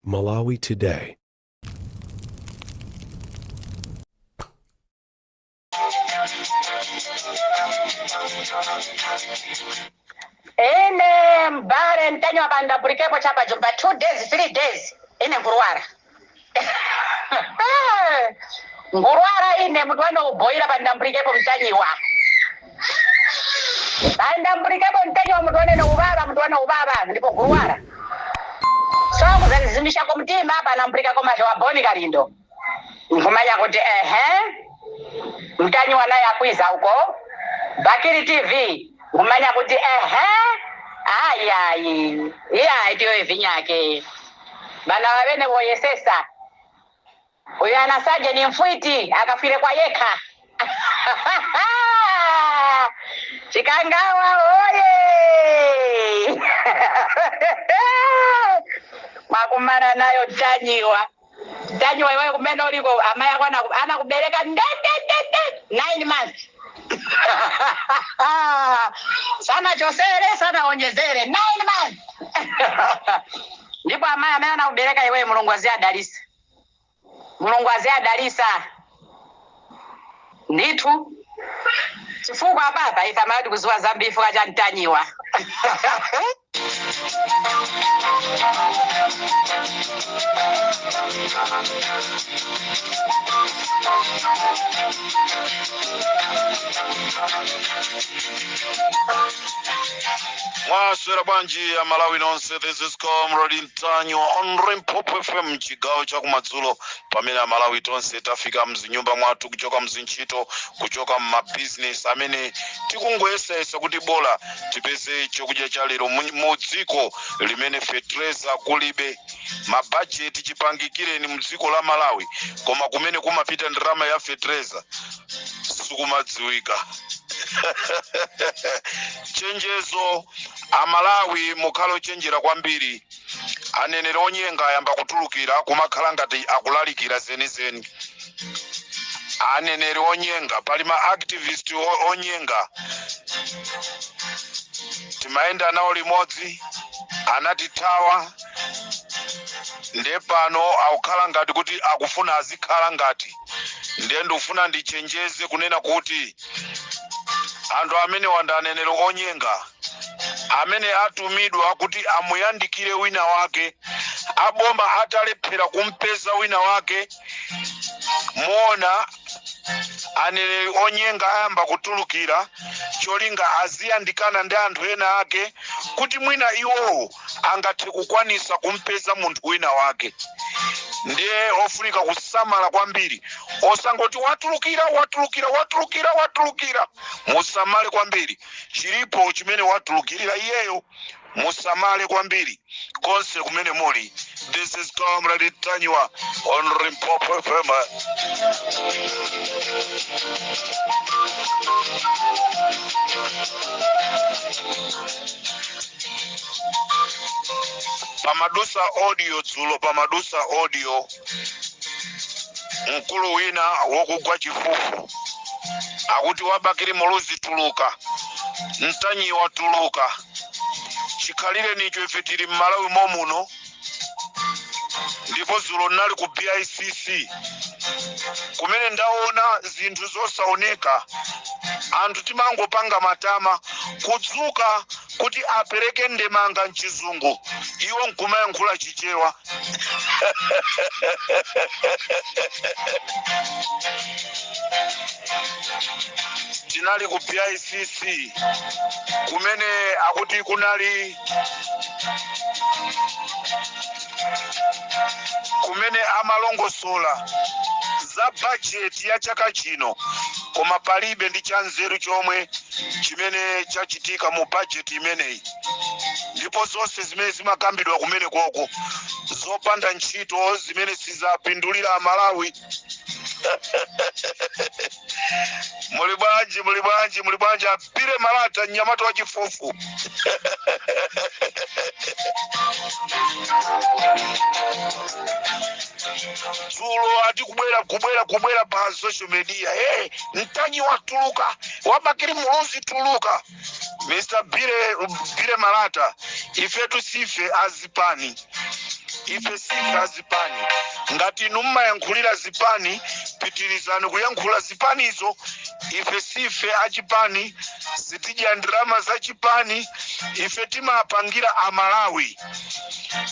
Malawi Today. Ine mbale Ntanyiwa pandambulikepo chapajumba 2 days, 3 days, ine nkurwara, ngurwara ine. Mutu wano uboyira pandambulikepo Mtanyiwa, pandambulikepo Mtanyiwa, mutu wanene ubaba, mutu wano ubaba, ndipo ngurwara. So kuzanizimishako mtima panambulikako mazho wa Boni Kalindo, nkumanya kuti ehe, Mtanyiwa naye akwiza uko Bakili TV, nkumanya kuti ehe, ayi, iyayi, tiyo ivinyake bana wavene voyesesa. Uyu anasaje ni mfwiti akafire kwa yekha. Chikangawa oye! Mwakumana nayo Ntanyiwa. Ntanyiwa, iweyo kumene uliko, amayi ako anakubereka ndendendende 9 months, sana chosere sana onyezere 9 months. Ndipo amayi amene anakubereka iweyo, Mulungu aziadalisa, Mulungu aziadalisa ndithu, chifukwa apapa ife amayati kuziwa zambiri chifukwa cha Ntanyiwa. Mwaswera bwanji ya Malawi nonse? This is Comrade Ntanyiwa on Limpopo FM, chigawo cha kumadzulo, pamene Amalawi tonse tafika mzinyumba mwathu kuchoka mzintchito, kuchoka mmabizinesi amene tikungoyesayesa kuti bola tipeze chokudya cha lero mu dziko limene fetereza kulibe, mabajeti chipangikireni mu dziko la Malawi, koma kumene kumapita ndalama ya fetereza sikumadziwika. Chenjezo, Amalawi, mukhale ochenjera kwambiri. Aneneri onyenga ayamba kutulukira, kumakhala ngati akulalikira zenizeni. Aneneri onyenga, pali ma activist onyenga, timayenda nawo limodzi, anatithawa, nde pano akukhala ngati kuti akufuna azikhala ngati. Ndiye ndikufuna ndichenjeze kunena kuti anthu amene wanda aneneri onyenga amene atumidwa kuti amuyandikire wina wake, aboma atalephera kumpeza wina wake, muona aneneri onyenga ayamba kutulukira, cholinga aziyandikana ndi anthu ena ake kuti mwina iwowo angathe kukwanisa kumpeza munthu wina wake. Ndiye ofunika kusamala kwambiri, osangoti watulukira, watulukira, watulukira, watulukira. Musamale kwambiri, chilipo chimene watulukirira iyeyo. Musamale kwambiri konse kumene muli. This is Comrade Ntanyiwa on Limpopo FM. Pamadusa audio dzulo, pamadusa audio, mkulu wina wokugwa chifufu akuti, "Wabakiri Muluzi tuluka, Ntanyiwa tuluka." Chikhalire nicho ife tili m'Malawi momuno. Ndipo dzulo ndinali ku BICC kumene ndaona zinthu zosaoneka. Anthu timangopanga matama kudzuka kuti apereke ndemanga mchizungu, iwo nkumayankhula Chichewa. Tinali ku BICC kumene akuti kunali kumene amalongosola za bajeti ya chaka chino, koma palibe ndi chanzeru chomwe chimene chachitika mu bajeti imeneyi. Ndipo zonse zimene zimakambidwa kumene koko zopanda ntchito, zimene sizapindulira Amalawi. Muli bwanji? Muli bwanji? Muli bwanji? Apire malata, mnyamata wa chifufu. Dzulo ati kubwera, kubwera, kubwera pa social media, "Hey, Ntanyi watuluka, wabakiri Muluzi tuluka." Mr Bire, Bire Malata, ifetu sife azipani. Ife sife azipani. Ngati inu mmayankhulira zipani, pitirizani kuyankhula zipanizo. Ife sife achipani, sitidya ndalama za chipani. Ife timapangira Amalawi.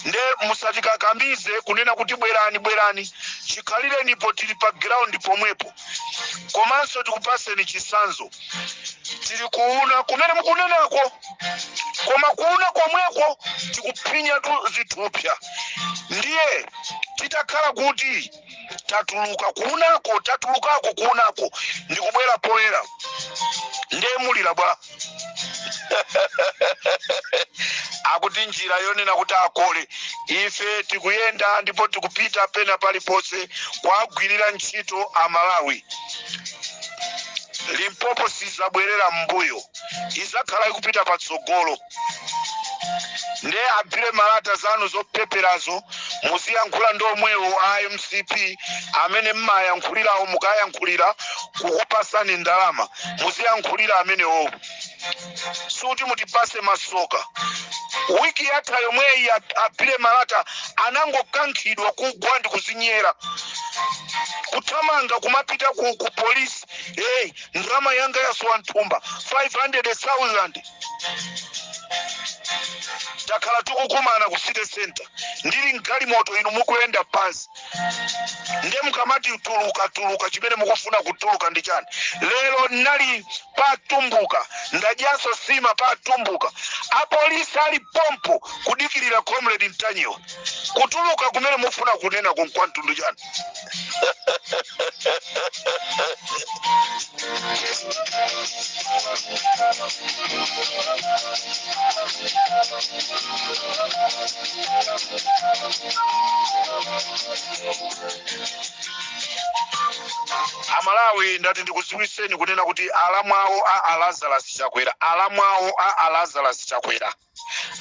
Nde musatikakamize kunena kuti bwerani, bwerani. Chikhalirenipo tili pa ground pomwepo. Komanso tikupaseni chisanzo, tili kuuna kumene mukunenako, koma kuuna komweko tikuphinyatu zithupsa. Ndiye titakhala kuti tatuluka kuunako, tatulukako kuunako ndikubwera poyera, ndiye mulira bwa? Akuti njira yonena kuti akole. Ife tikuyenda ndipo tikupita pena paliponse kuwagwirira ntchito Amalawi. Limpopo sizabwerera m'mbuyo, izakhala ikupita patsogolo. Nde a Billy Malata, zanu zopeperazo muziyankhula ndi omwewo a MCP amene mmayankhulirawo. Mukayankhulira kukupasani ndalama, muziyankhulira amenewo, suti mutipase masoka. Wiki yatha yomweyi a Billy Malata anangokankhidwa kugwa ndi kuzinyera, kuthamanga kumapita ku polisi, "Hey, ndalama yanga yasowa mthumba, 500,000." Takhala tikukumana ku city center ndili mgalimoto, inu mukuyenda pansi. Nde mukamati tuluka, tuluka, chimene mukufuna kutuluka ndi chani? Lero ndinali patumbuka, ndadyanso sima patumbuka, apolisi ali pompo kudikirira Comrade Mtanyiwa. Kutuluka kumene mufuna kunena kwa mtundu chani? Amalawi, ndati ndikudziwitseni kunena kuti alamu awo a Alazarus Chakwera, alamu awo a Alazarus Chakwera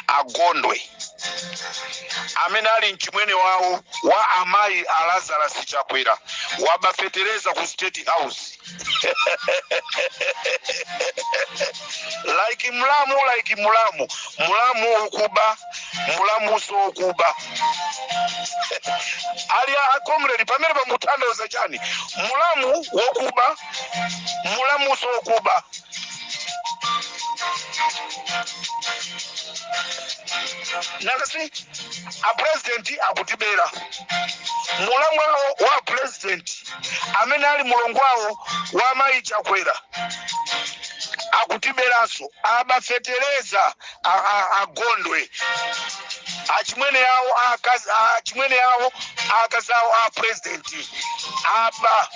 Agondwe, amene ali mchimwene wawo wa amayi a Lazarus Chakwera, waba fetereza ku State House like mlamu, like mlamu, mlamu wokuba, mlamuso wokuba ali a comrade. Pamene pamutanthauza chani? Mlamu wokuba, mlamuso wokuba. Nanga si a president akutibera? Mulamu wawo wa president amene ali mulongo wawo wa mayi Chakwera akutiberanso, abafetereza Agondwe, achimwene awo akazi, achimwene awo akazi awo a president, aba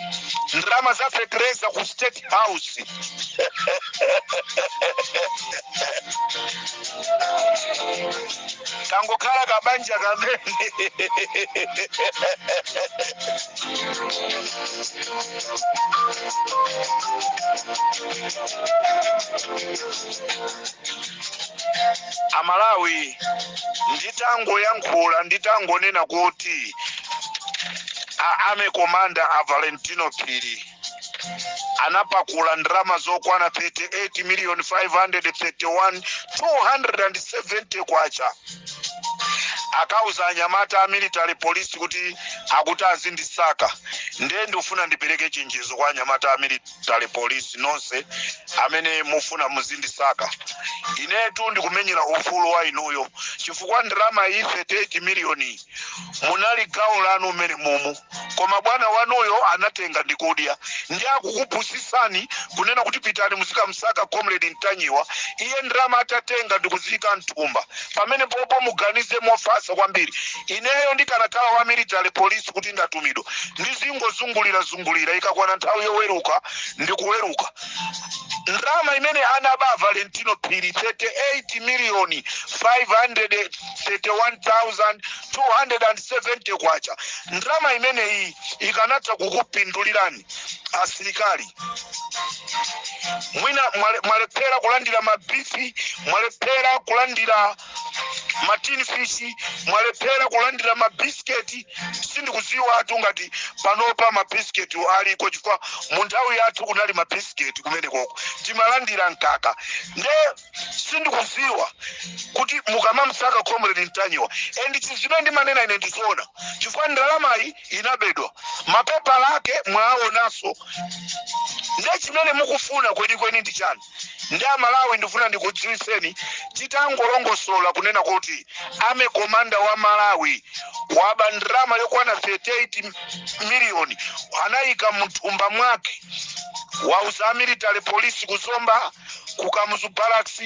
ndalama za fetereza ku State House. Kangokhala kabanja kamene. Amalawi, nditangoyankhula, nditangonena kuti a army commander a Valentino Phiri anapakula ndalama zokwana 38 million 531 270 kwacha, akauza anyamata a military police kuti akuti azindisaka. Ndiye ndikufuna ndipereke chenjezo kwa anyamata a military police nonse amene mufuna muzindisaka. Inetu ndikumenyera ufulu wa inuyo, chifukwa ndalama iyi, 38 miliyoni, munali gawo lanu mmene mumu, koma bwana wanuyo anatenga ndikudya. Ndi akukupusisani kunena kuti pitani muzikamsaka Comrade Mtanyiwa, iye ndalama atatenga ndikuziyika mthumba. Pamene popo muganize mofatsa kwambiri. Ineyo ndikanakhala wa military police kuti ndatumidwa, ndizingozungulira zungulira, ikakwana nthawi yoweruka ndikuweruka. Ndalama imene anaba Valentino Phiri, 38 miliyoni 531,270 kwacha, ndalama imeneyi ikanatha kukupindulirani asilikali. Mwina mwalephera kulandira mabifi, mwalephera kulandira Ma tin fish, mwalephera kulandira mabisiketi. Sindikuziwatu ngati panopa mabisiketi aliko, chifukwa mu nthawi yathu kunali mabisiketi kumene koko, timalandira mkaka. Nde sindikuziwa kuti mukamamsaka Comrade Ntanyiwa, and zimene ndimanena ine ndizoona, chifukwa ndalamayi inabedwa, mapepala ake mwaonanso. Nde chimene mukufuna kwenikweni ndi chani? Ndi Amalawi, ndifuna ndikudziwiseni, titangolongosola kunena kuti army commander wa Malawi waba ndalama yokwana 38 miliyoni, anayika mthumba mwake, wauza a military police kuZomba, ku Kamuzu Barracks,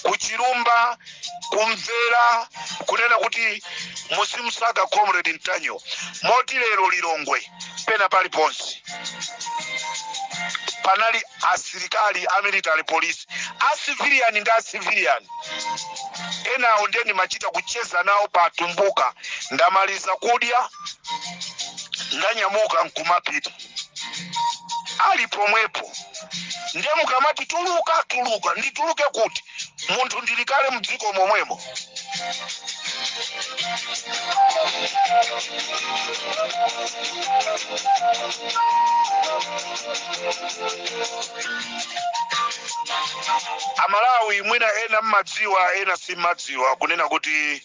ku Chilumba, kumvera kunena kuti muzimusaka Comrade Ntanyiwa. Moti lero Lilongwe pena paliponse panali asilikali a military police, a civilian ndi a civilian enawo. Ndiye ndimachita kucheza nawo pa Tumbuka. Ndamaliza kudya, ndanyamuka nkumapita, ali pomwepo. Ndiye mukamati tuluka, tuluka, ndituluke kuti? Munthu ndili kale mdziko momwemo. Amalawi, mwina ena mmadziwa, ena simmadziwa kunena kuti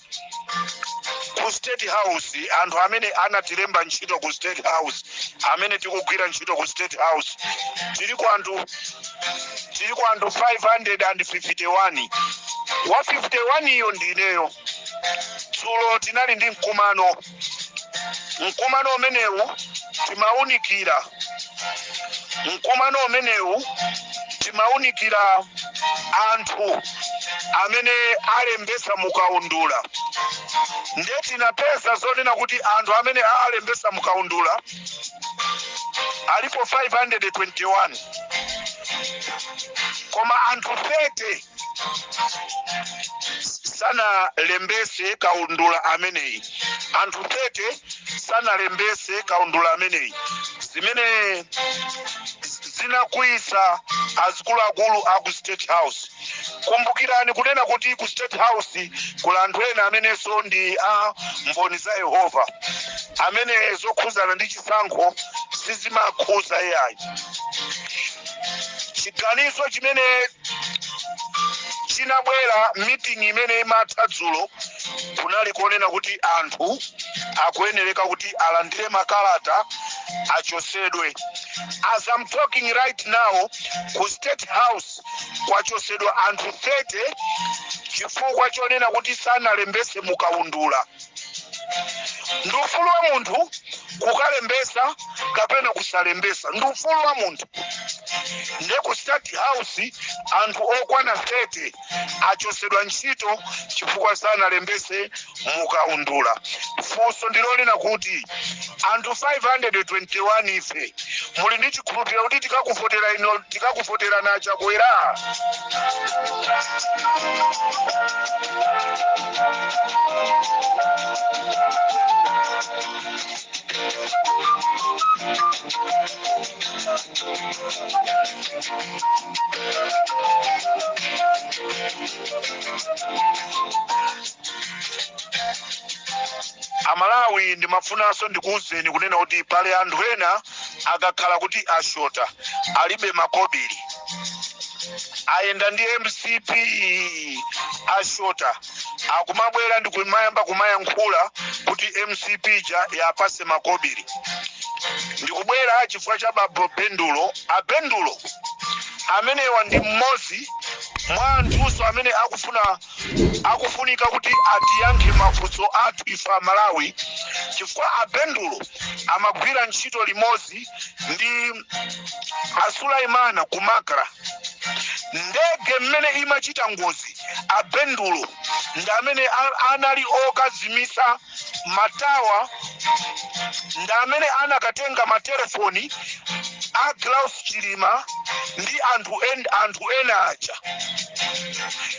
ku State House, anthu amene anatilemba ntchito ku State House, amene tikugwira ntchito ku State House, tili ku anthu 551. Wa 51 iyo ndineyo. Dzulo tinali ndi mkumano. Mkumano umenewu timawunikira anthu amene alembesa mukaundula. Ndiye tinapeza zonena kuti anthu amene alembesa mukaundula alipo 521, koma anthu 30 sanalembese kaundula ameneyi. Anthu 30 sanalembese kaundula ameneyi, zimene zinakwiyisa azikuluakulu aku State House. Kumbukirani kunena kuti ku State House kula anthu ena amenenso ndi a Mboni za Yehova, amene zokhuzana ndi chisankho sizimakhuza iyayi. Chiganizo chimene chinabwera meeting imene imatha dzulo kunali konena kuti anthu akuyenereka kuti alandire makalata, achosedwe. As I'm talking right now, ku State House kwachosedwa anthu 30 chifukwa chonena kuti sanalembese mukaundula. Ndi ufulu wa munthu kukalembesa kapena kusalembesa, ndi ufulu wa munthu. Nde ku State House anthu okwana 30 achosedwa ntchito chifukwa sanalembese mukaundula. Funso ndilonena kuti anthu 521 ife, muli ndi chikhulupiriro kuti tikakuvotera ino, tikakuvotera na Chakwera? Amalawi, ndimafunanso ndikuwuzeni kunena kuti pali anthu ena akakhala kuti ashota, alibe makobiri, ayenda ndi MCP, ashota, akumabwera ndi kumayamba kumayankhula kuti MCP ja yapase makobiri. Ndikubwera chifukwa cha babo Bendulo. Abendulo amenewa ndi mmodzi mwa anthunso amene akufunika kuti atiyankhe mafunso athu ife Amalawi, chifukwa Abendulo amagwira ntchito limodzi ndi Asulaimana ku MACRA. Ndege mmene imachita ngozi, Abendulo ndi amene anali okazimisa matawa, ndi amene anakatenga matelefoni. A Klaus Chilima ndi anthu ena aja.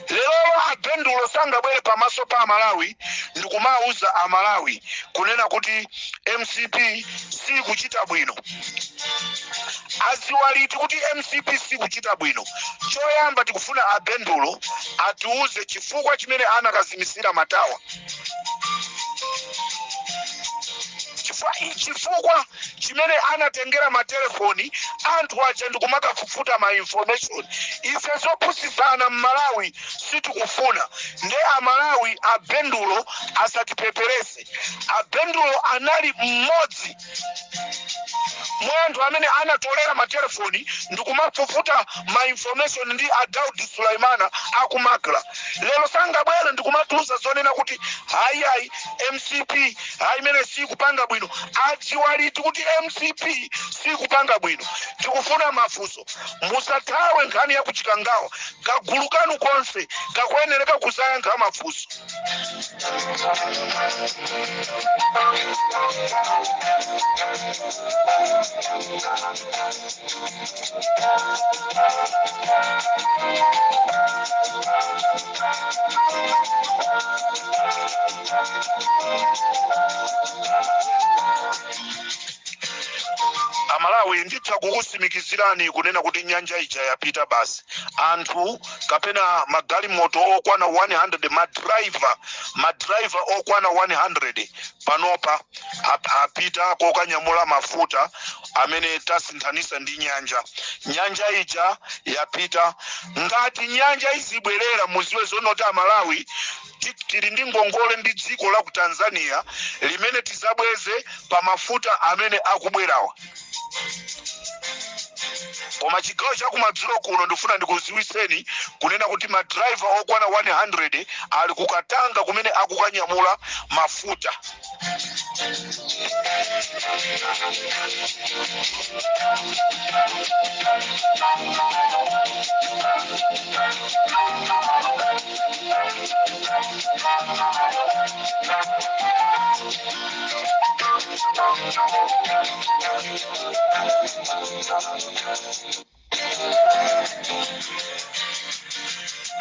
Lerolo a Bendulo sangabwere pamaso pa Amalawi ndikumauza Amalawi kunena kuti MCP sikuchita bwino. Aziwa liti kuti MCP sikuchita bwino? Choyamba tikufuna a Bendulo atiuze chifukwa chimene anakazimisira matawa, chifukwa chimene anatengera matelefoni anthu aja ndikumakafufuta ma information. Ife zopusisana m'Malawi sitikufuna. Nde Amalawi, a Bendulo asatipeperese. A Bendulo anali mmodzi mwa anthu amene anatolera matelefoni ndikumafufuta ma information ndi a Daudi Sulaimana aku MACRA. Lero sangabwere ndikumatiuza zonena kuti hayi hayi, MCP hayi imene sikupanga bwino. Adziwa liti kuti MCP sikupanga bwino? Tikufuna mafunso. Musathawe nkhani ya kuchikangawa. Kagulu kanu konse kakuyenereka kuzayankha mafunso. Amalawi, nditha kukusimikizirani kunena kuti nyanja ija yapita basi. Anthu kapena magalimoto okwana 100, madraiva okwana 100 panopa apita kokanyamula mafuta amene tasinthanisa ndi nyanja. Nyanja ija yapita. Ngati nyanja izibwerera, muziwe zonoti Amalawi tili ndi ngongole ndi dziko la ku Tanzania limene tizabweze pa mafuta amene akubwerawa. Koma chigawo chakumadzulo kuno, ndifuna ndikuziwiseni kunena kuti madraiva okwana 100 ali kukatanga kumene akukanyamula mafuta.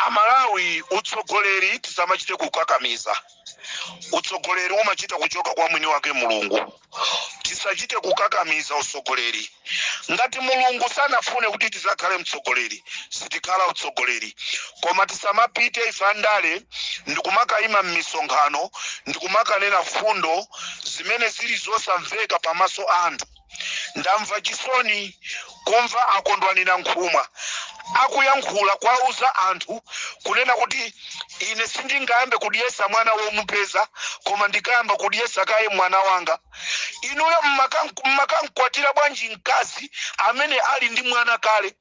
Amalawi, utsogoleri tisamachite kukakamiza. Utsogoleri umachita kuchoka kwa mwini wake Mulungu. Tisachite kukakamiza utsogoleri. Ngati Mulungu sanafune kuti tizakhale mtsogoleri, sitikhala utsogoleri. Koma tisamapite ife andale ndikumakayima m'misonkhano ndikumakanena fundo zimene zili zosamveka pamaso anthu. Ndamva chisoni kumva Akondwani Nankhumwa akuyankhula kwauza anthu kunena kuti ine sindingayambe kudyesa mwana womupeza, koma ndikayamba kudyesa kaye mwana wanga. Inuyo mmakamkwatira bwanji mkazi amene ali ndi mwana kale?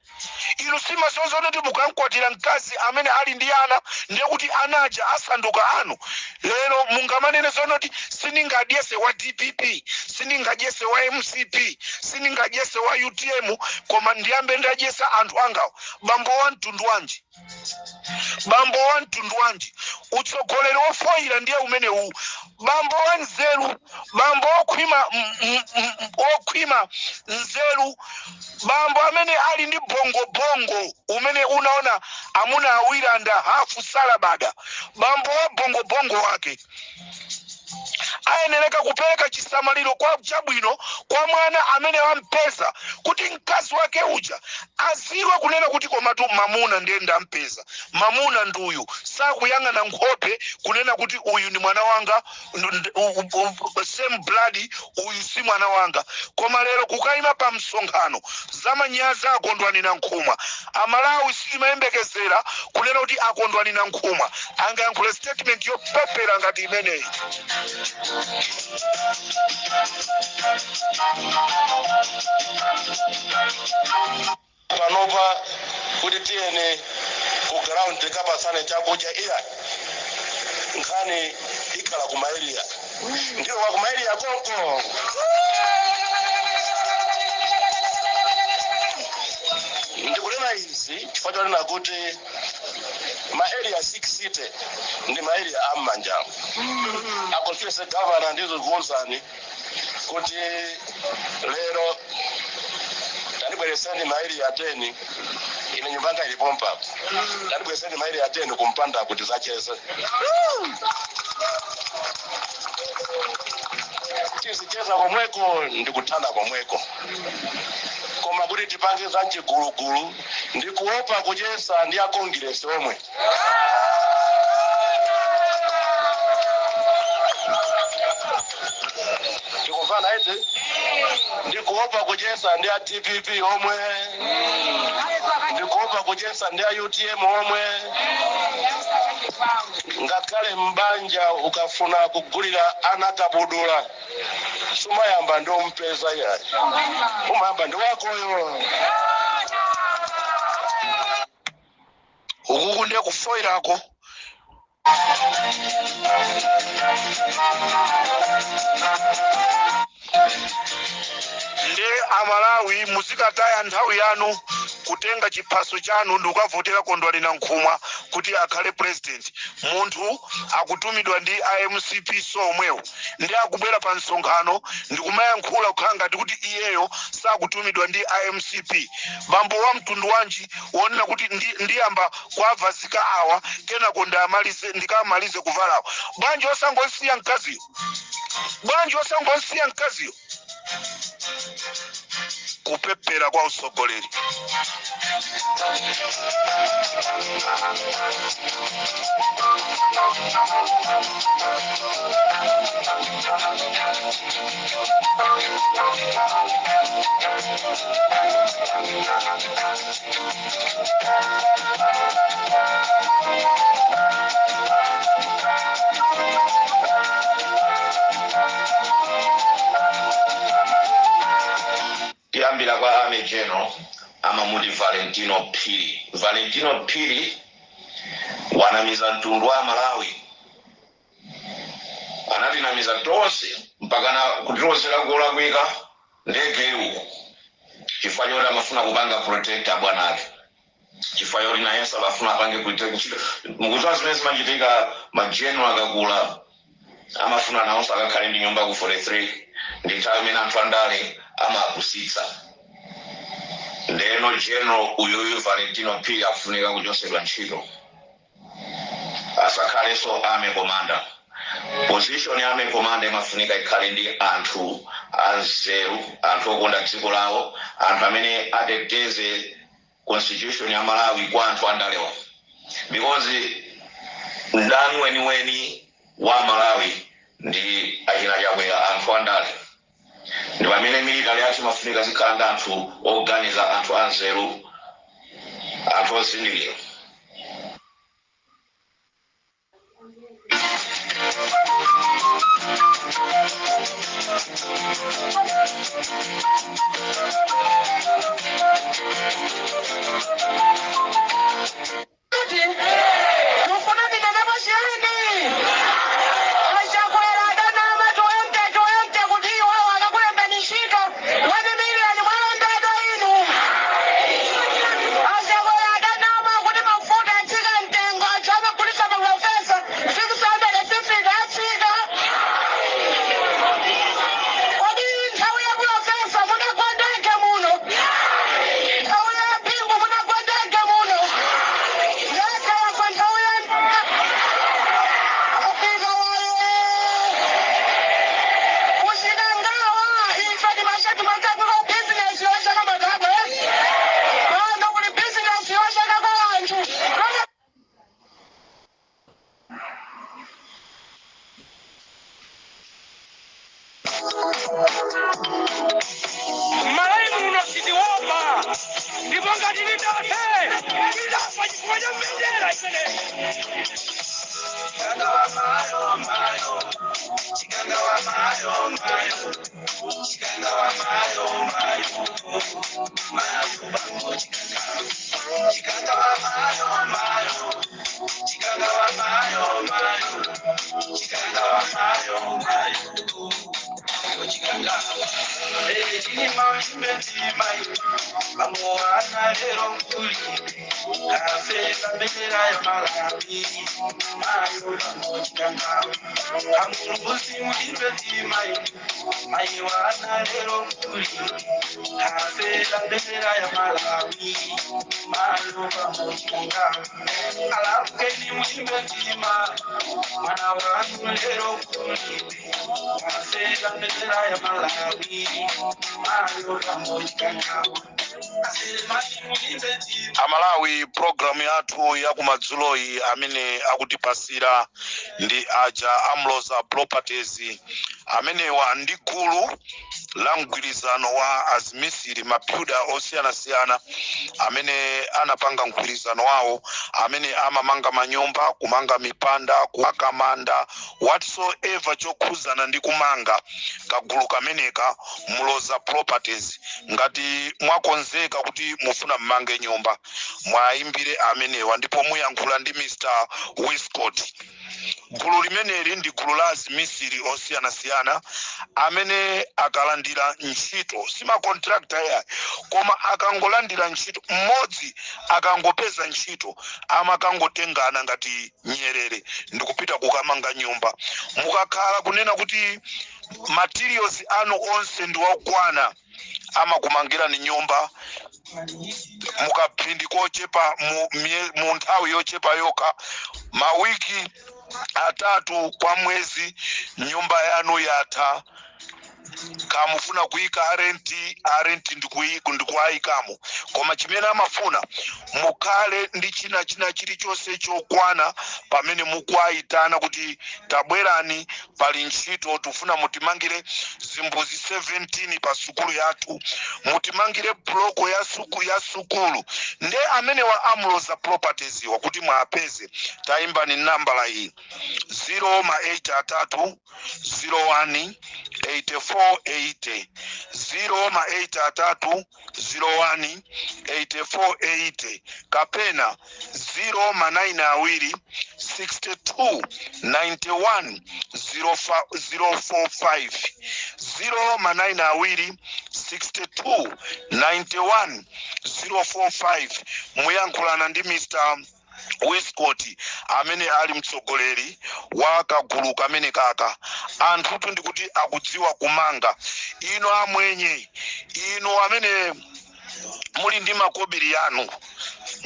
Inu simasonza kuti mukamkwatira mkazi amene ali ndi ana, ndiye kuti ana aja asanduka anu. Lero mungamanene zonoti sindingadyese wa DPP, sindingadyese wa MCP, sindingadyese wa UTM, koma ndiyambe ndadyesa anthu angawo. Bambo wa mtundu wanji? Bambo wa mtundu wanji? Utsogoleri wofoyira ndiye umenewu. Bambo wa nzeru, bambo okhwima, okhwima nzeru, bambo amene ali ndi bongobongo umene unaona amuna awiri and a half salabada, bambo wa bongobongo wake ayenereka kupereka chisamaliro kwa chabwino kwa mwana amene wampeza, kuti mkazi wake uja aziwe kunena kuti komatu mamuna ndiye ndampeza, mamuna nduyu. Sakuyang'ana nkhope kunena kuti uyu ndi mwana wanga, same blood, uyu si mwana wanga. Koma lero kukayima pa msonkhano, zamanyazi. Akondwani Nankhumwa, Amalawi sitimayembekezera kunena kuti Akondwani Nankhumwa angayankhule statement yopepera ngati imeneyi. Panopa kuti tiyeni ku ground tikapasane chakudya, iya, nkhani ikhala kuma area. Ndiyo wa kuma area konko. Ndikunena izi chifukwa chonena kuti ma area 60 ndi ma area am'manjamu a constituency governor. Ndizikuwuzani kuti lero Tandibwereseni ma area 10. Ine nyumbanga ilipo mpapo. Tandibwereseni ma area 10 kumpanda kuti zacheze. Tizicheza komweko ndikuthana komweko, koma kuti tipange za mchigulugulu, ndikuopa kucheza ndi akongiresi omwe. Tikumvana iti? Ndikuopa kucheza ndi a DPP omwe, ndikuopa kucheza ndi a UTM omwe. Ngakhale mbanja ukafuna kugulira ana kabudula, sumayamba ndi umpeza yayi, umayamba ndi wakoyo. Ukuku ndiye kufoirako. Nde Amalawi, muzikataya nthawi yanu kutenga chiphaso chanu ndi kukavotera Kondwani Nankhumwa kuti akhale president. Munthu akutumidwa ndi iMCP, so omwewo ndi akubwera pa msonkhano ndikumayankhula kukhala ngati kuti iyeyo sakutumidwa ndi iMCP. Bambo wa mtundu wanji wonena kuti ndiyamba kuavazika awa, kenako ndamalize, ndikamalize kuvalawo? Bwanji osangosiya mkaziyo? Bwanji osangosiya mkaziyo? Kupepera kwa usogoleri. Tiyambira kwa Army General amamuti Valentino Phiri. Valentino Phiri wanamiza mtundu wa Malawi, anatinamiza tonse mpakana kutilozera kulakwika ndege uko, chifukwa choti amafuna kupanga protect abwana ake, chifukwa choti nayenso amafuna apange protect ntchito. Mukudziwa zimene zimachitika, ma general akakula amafuna nawonso akakhale ndi nyumba ku 43. Ndi nthawi imene anthu andale amapusitsa. Ndeno General uyuyu Valentino Phiri akufunika kuchosedwa ntchito, asakhalenso army commander. Position ya army commander imafunika ikhale ndi anthu anzeru, anthu okonda dziko lawo, anthu amene ateteze constitution ya Malawi kwa anthu andalewa, because mdani weniweni wa Malawi ndi achina Chakwera, anthu andale. Ndi pamene military yathu imafunika zikhala ndi anthu oganiza, anthu anzeru, anthu ozindikira. Kuti mufuna ndinene chiyani? Achakwera adanama 2020 kuti iwowo akakulembeni ntchito 1 million. Mwalembedwa inu? Achakwera adanama kuti mafuta atsika mtengo, anthu amagulitsa maprofesa 650 atsika. Kodi nthawi ya profesa munagwa ndege muno? Nthawi ya Bingu munagwa ndege muno? Ndege yafa nthawi ya Afika waye kuchikangawa. Ife timachati bizinesi yochaka madabwe pano, kuli bizinesi yochaka kwa anthu. Malawi muno sitiopa, ndipo ngati titafe, titafa chifukwa cha mbendera imeneyi. Chikangawa mayo mayo, chikangawa mayo mayo, chikangawa mayo mayo, mayo bango chikangawa, chikangawa mayo mayo, chikangawa mayo mayo, chikangawa mayo mayo, chikangawa. Amalawi, programu yathu yakumadzuloyi amene akutipasira ndi aja Amloza Properties. Amenewa ndi gulu la mgwirizano wa azimisiri, mabuilder osiyanasiyana amene anapanga mgwirizano wawo, amene amamanga manyumba, kumanga mipanda, kuakamanda, whatsoever chokhuzana ndi kumanga. Kagulu kameneka, Muloza Properties, ngati mwakonzeka kuti mufuna mmange nyumba, mwayimbire amenewa ndipo muyankhula ndi Mr Wiscott. Gulu limeneli ndi gulu la azimisiri osiyanasiyana amene akalandira ntchito, si macontractor yayi, koma akangolandira ntchito, mmodzi akangopeza ntchito, amakangotengana ngati nyerere ndikupita kukamanga nyumba. Mukakhala kunena kuti materials anu onse ndi wakwana, amakumangirani nyumba mukaphindi kochepa, mu nthawi yochepa yokha, mawiki 3 kwa mwezi, nyumba yanu yatha. Kamufuna kuyika arenti, arenti ndikuayikamo, koma chimene amafuna mukhale ndi china china chilichonse chokwana pamene mukuayitana kuti tabwerani, pali ntchito, tifuna mutimangire zimbuzi 17 pa sukulu yathu, mutimangire block ya sukulu. Nde amenewa Amloza Properties wa, kuti mwapeze, tayimbani nambala iyi: 0 ma 8 atatu 01 84 80, 0 ma 8 atatu 01 84 80, kapena 0 ma 9 awiri 62 91 045, 0 ma 9 awiri 62 91 045. Muyankhulana ndi Mr Wiscott amene ali mtsogoleri wa kagulu kamene kaka. Anthutu ndikuti akudziwa kumanga. Inu amwenye, inu amene muli ndi makobiri yanu,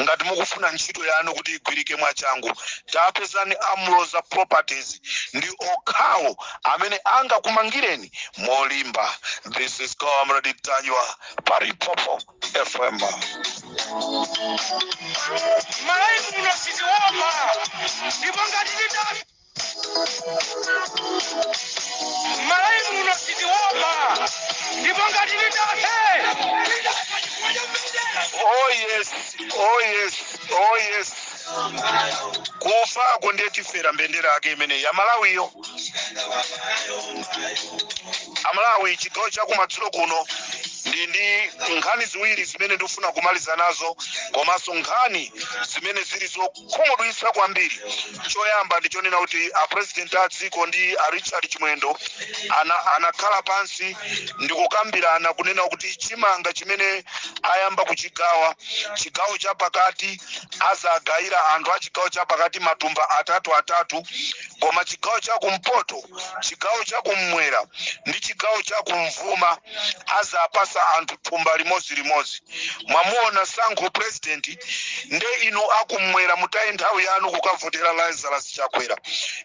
ngati mukufuna ntchito yanu kuti igwirike mwachangu, tapezani Amloza Properties, ndi okhawo amene angakumangireni molimba. This is Comrade Ntanyiwa pa Limpopo FM. Malawi muno sitiopa, ndipo ngati titafe, Malawi muno sitiopa, ndipo ngati titafe, titafa chifukwa cha mbendera. Oh yes, oh yes, oh yes. Kufako ndiye tifera mbendera yake imene ya Malawiyo. Amalawi, chigawo chakumadzulo kuno ndi nkhani ziwiri zimene ndikufuna kumaliza nazo, komanso nkhani zimene zili zokhumudwitsa kwambiri. Choyamba ndichonena kuti a president a dziko ndi a Richard Chimwendo anakhala pansi ndikukambirana kunena kuti chimanga chimene ayamba kuchigawa, chigawo chapakati azagayira anthu a chigawo chapakati matumba atatu atatu, koma chigawo chakumpoto, chigawo chakummwera ndi chigawo chakumvuma azapasa anthu thumba limodzi limodzi. Mwamuona sankho president. Nde inu akummwera mutaye nthawi yanu kukavotera Lazarus Chakwera,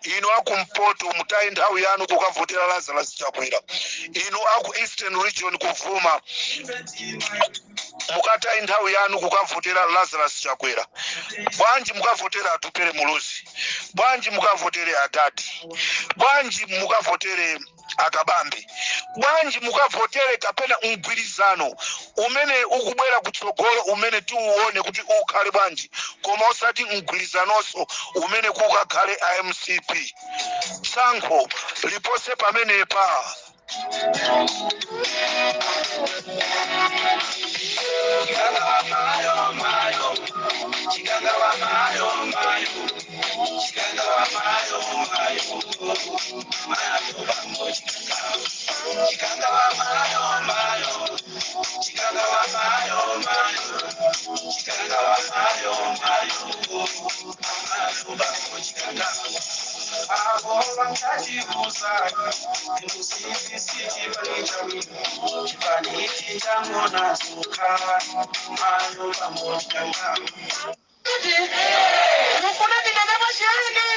inu akumpoto mutaye nthawi yanu kukavotera Lazarus Chakwera, inu aku Eastern Region, kuvuma, mukataye nthawi yanu kukavotera Lazarus Chakwera. Bwanji mukavotera Atupere Muluzi? Bwanji mukavotere adadi? Bwanji mukavotere akabambe? Bwanji mukavotere kapena mgwirizano umene ukubwera kutsogolo umene tiuone kuti ukhale bwanji, koma osati mgwirizanonso umene kukakhale iMCP? Tsankho lipose pamenepa. Chikanga wa mayo mayo, chikanga wa mayo mayo. Mufuna tinene chiyani?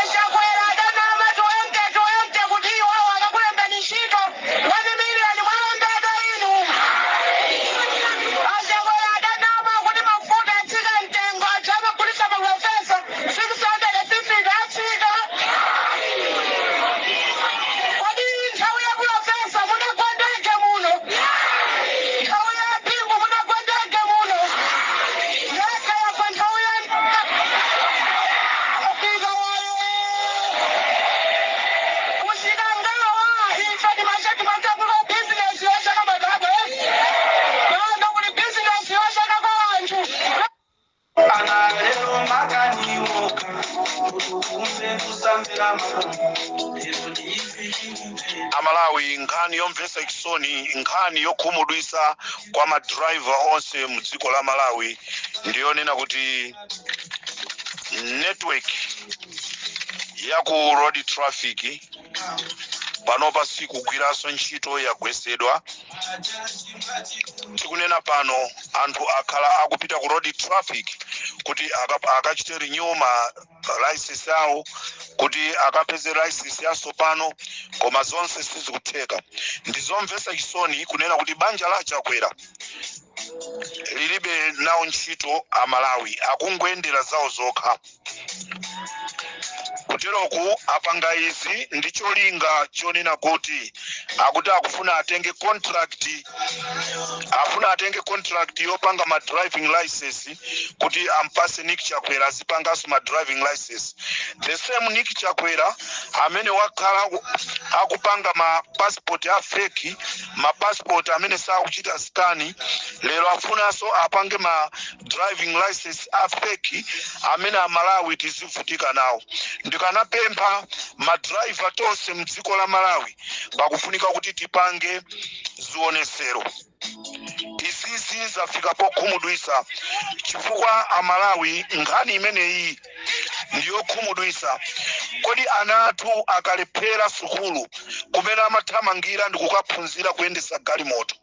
Achakwera adanama 2020 kuti iwowo akakulembeni ntchito 1 miliyoni, mwalembedwa inu. Achakwera adanama kuti mafuta atsika mtengo, anthu amagulitsa maprofesa 650 atsika. Kodi nthawi ya pulofesa munagwa ndege muno? Nthawi ya Bingu munagwa ndege muno? Ndege yagwa nthawi ya Afika wayo kuchikangawa. Ife timachati bizinesi yochaka madhabwe pano, kuli bizinesi yochaka kwa anthu. Ana lero makaniwoka kuti kusamvera makomo lero ndiizi. Amalawi, nkhani yomvetsa chisoni, nkhani yokhumudwitsa kwa madraiva onse mu dziko la Malawi ndiyonena kuti network ya ku road traffic panopa sikugwiranso ntchito, yagwesedwa. Tikunena pano anthu akhala akupita ku road traffic kuti akachite renew ma license awo, kuti akapeze license yatsopano, koma zonse sizikutheka. Ndizomvetsa chisoni kunena kuti banja la Chakwera lilibe nawo ntchito Amalawi, akungoyendera zawo zokha. Kuteroku apanga izi ndi cholinga chonena kuti akuti akufuna atenge contract, afuna atenge contract yopanga ma driving license kuti ampase Nick Chakwera azipanganso ma driving license. The same Nick Chakwera amene wakhala akupanga ma passport a fake, ma passport amene sakuchita scan, lero afunanso apange ma driving license a fake amene Amalawi tizivutika nawo. Ndikanapempha madraiva tonse mdziko la Malawi, pakufunika kuti tipange zionesero. Izizi zafika pokhumudwisa chifukwa Amalawi, nkhani imeneyi ndiyokhumudwisa. Kodi ana athu akalephera sukulu, kumene amathamangira ndi kukaphunzira kuyendesa galimoto,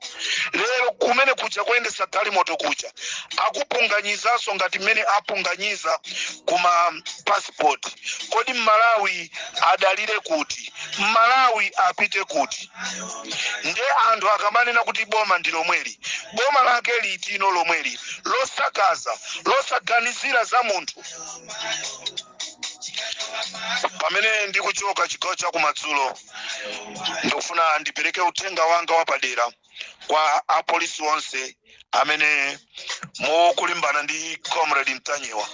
lero kumene kuja kuyendesa galimoto kuja akupunganyizanso ngati mmene apunganyiza kuma passport. Kodi Mmalawi adalire kuti? Mmalawi apite kuti? Nde anthu akamanena kuti boma ndi lomweli, boma lake litino lomweli losakaza, losaganizira za munthu? Pamene ndikuchoka chigawo cha kumadzulo, ndikufuna ndipereke uthenga wanga wapadera kwa apolisi onse amene mukulimbana ndi Comrade Mtanyiwa.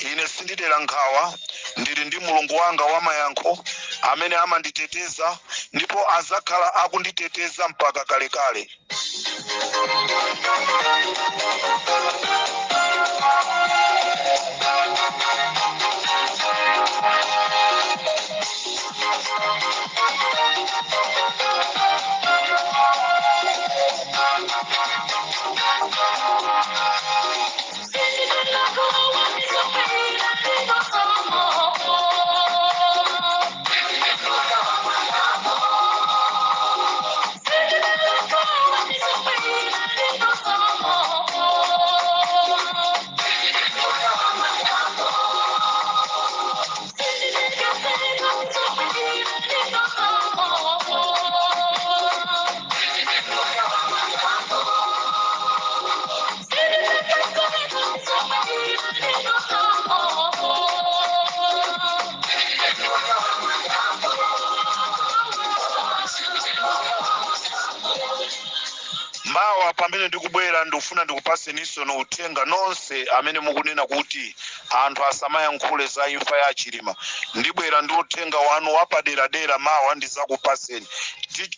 Ine sindidera nkhawa, ndili ndi Mulungu wanga wamayankho amene amanditeteza ndipo azakhala akunditeteza mpaka kalekale. Mawa pamene ndikubwera, ndikufuna ndikupaseninso uthenga nonse amene mukunena kuti anthu asamayankhule za imfa ya Chilima. Ndibwera ndi uthenga wanu wapaderadera mawa, ndizakupaseni.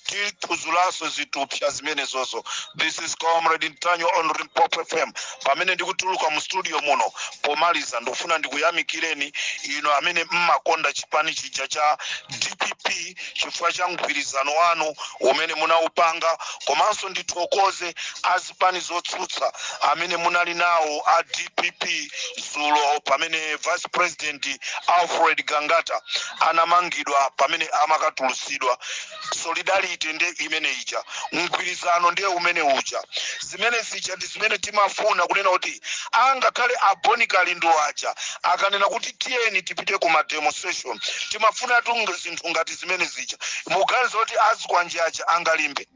Tithuzulanso zitupsa zimenezozo. This is Comrade Ntanyiwa on Limpopo FM. Pamene ndikutuluka mu studio muno pomaliza, ndikufuna ndikuyamikireni ino amene mmakonda chipani chija cha DPP chifukwa cha mgwirizano wanu umene munaupanga, komanso ndithokoze azipani zotsutsa amene munali nawo a DPP zulo pamene Vice President Alfred Gangata anamangidwa, pamene amakatulusidwa. Solidarity nde imene ija, mgwirizano ndiye umene uja. Zimene zija ndi zimene timafuna kunena kuti angakhale a Bon Kalindo aja akanena kuti tiyeni tipite ku ma demonstration, timafuna tunge zinthu ngati zimene zija. Muganiza kuti azikwanje aja angalimbe?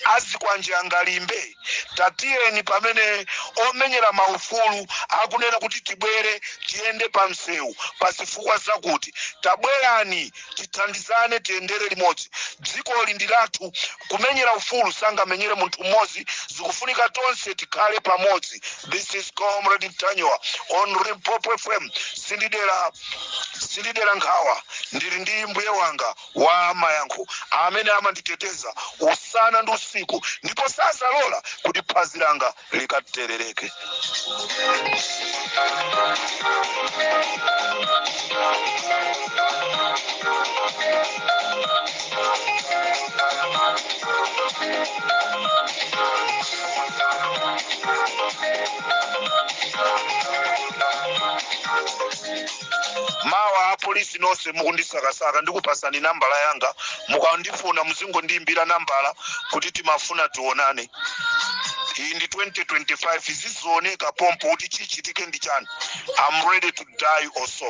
Azikwanje angalimbe? Tatiyeni, pamene omenyera maufulu akunena kuti tibwere tiyende pa msewu pa zifukwa zakuti tabwerani tithandizane, tiyendere limodzi, dzikoli ndi lathu. Kumenyera ufulu sangamenyere munthu mmodzi, zikufunika tonse tikhale pamodzi. This is Comrade Ntanyiwa on Limpopo FM. Sindidera nkhawa, ndili ndi mbuye wanga wa mayankho amene amanditeteza usana ndi usiku, ndipo sazalola kuti phazi langa likaterereke. Mawa apolisi nonse mukundisakasaka, ndikupasani nambala yanga. Mukandifuna muzingondiyimbira nambala kuti timafuna tionane. Iyi ndi 2025, zizioneka pompo kuti chichitike ndi chani. I'm ready to die also.